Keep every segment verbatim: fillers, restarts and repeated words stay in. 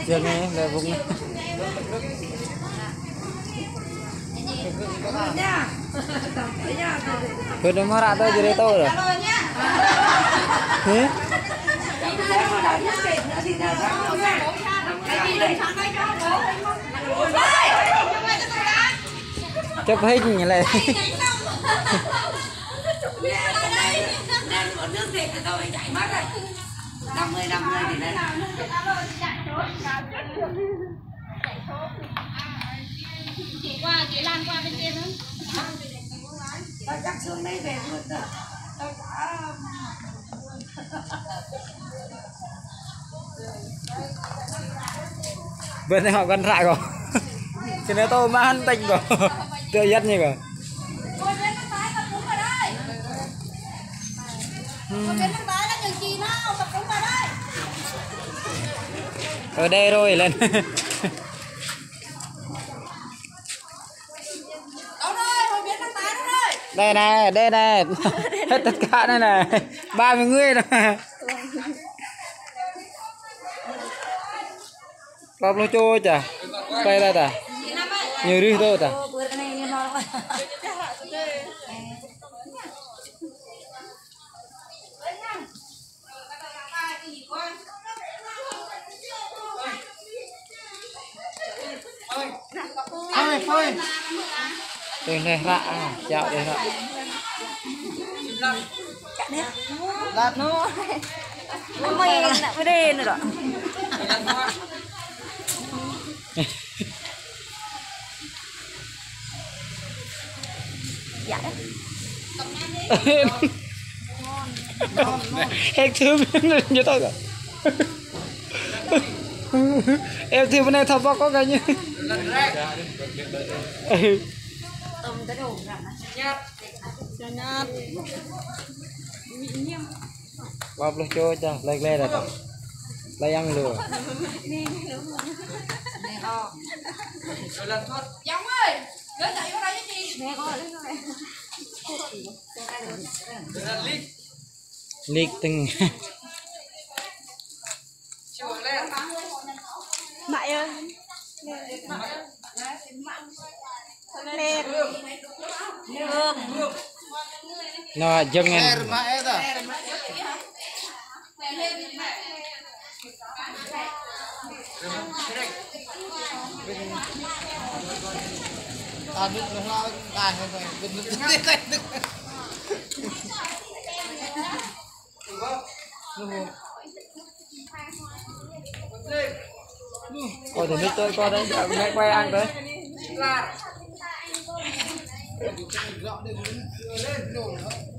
Jơng anai, lĕ bung anai. Bơ đơ̆ng mơ̆ ră tơ jơrê tơ ră. Hă? Chụp hình lĕ. Chị qua, chị Lan qua bên kia nữa. Tao chắc xuống đấy về luôn rồi. Tao chả Bên anai hŏk găn ră kâo. Sĭt anai tơ mă hăn tĕnh kâo. Tơ yăt ñu kâo. Ở đây rồi lên. Đây này, đây này. Hết tất cả đây này. Ba mươi người rồi. Klâo pluh čô čah. Tơi lah ta. Ñu rih tơ ta. Ơi, ơi. Tui neh ră, ah, čao neh ră. Lăp nô. Mơi nă bơdê nơ ră. Dạ. Hek thum ñu tơ kâo. Em thum anai thâo pŏk kâo kơ ñu. Klâo pluh čô čah, lĕ glĕ dah tơ. Lĕ yang lu. Yang ơi. Lĕ tơ̆ng. Mă yơh. Lĕ. Nô, jơng ngăn. Lĕ, mă yơh ta. Lĕ. Coi thử nước tôi coi đấy, giờ mẹ quay ăn tới.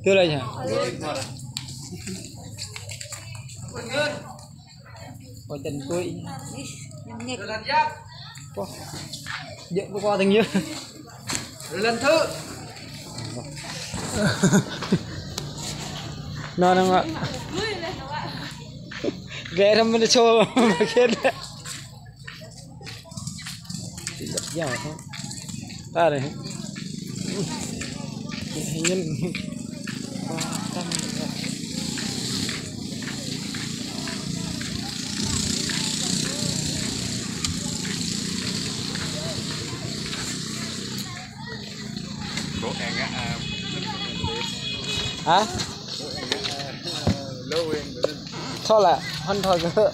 Chưa đây hả? Coi chân tôi. Coi. Dễ có qua tình yêu. Lần thứ. Nó nó ngọ. Ghé thăm mình show mà kia. Tidak jauh. Ta đây. Nhân. Hả? Thôi là, hân thôi cơ.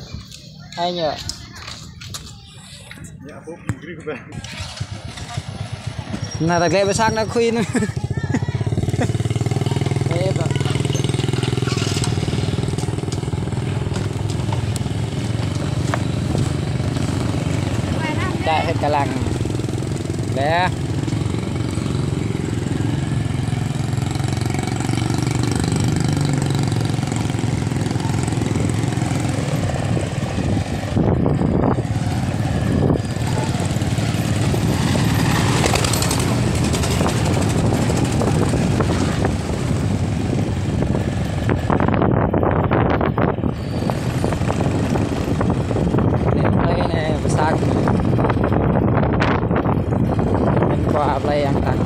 Ai nhờ. Nă, ta gleh ƀơi sang nă khui nă. Ê, ƀă. Chạy hết cả làng. Leh. Anai, anai, pơsat. Anŭn kơ plei yang tang.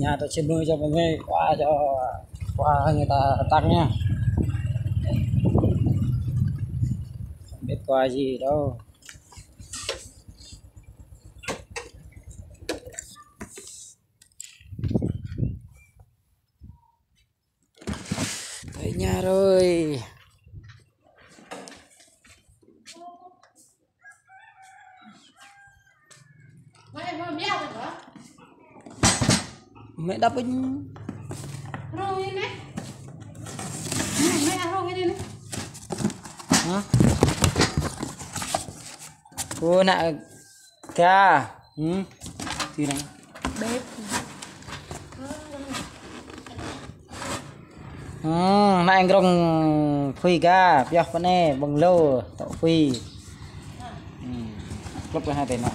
Nhà ta sẽ mưa cho mình nghe qua cho qua người ta tắt nha. Không biết qua gì đâu. Tới nhà rồi. Mẹ đắp inh. Hả? Ơ, ană ga. Hmm. Ti nai. Bếp. Hmm, ană grong phui ga, pioh pơ anai, ƀơ̆ng lu, tŏ phui. Hmm. Klŭp kơ hai tê anai.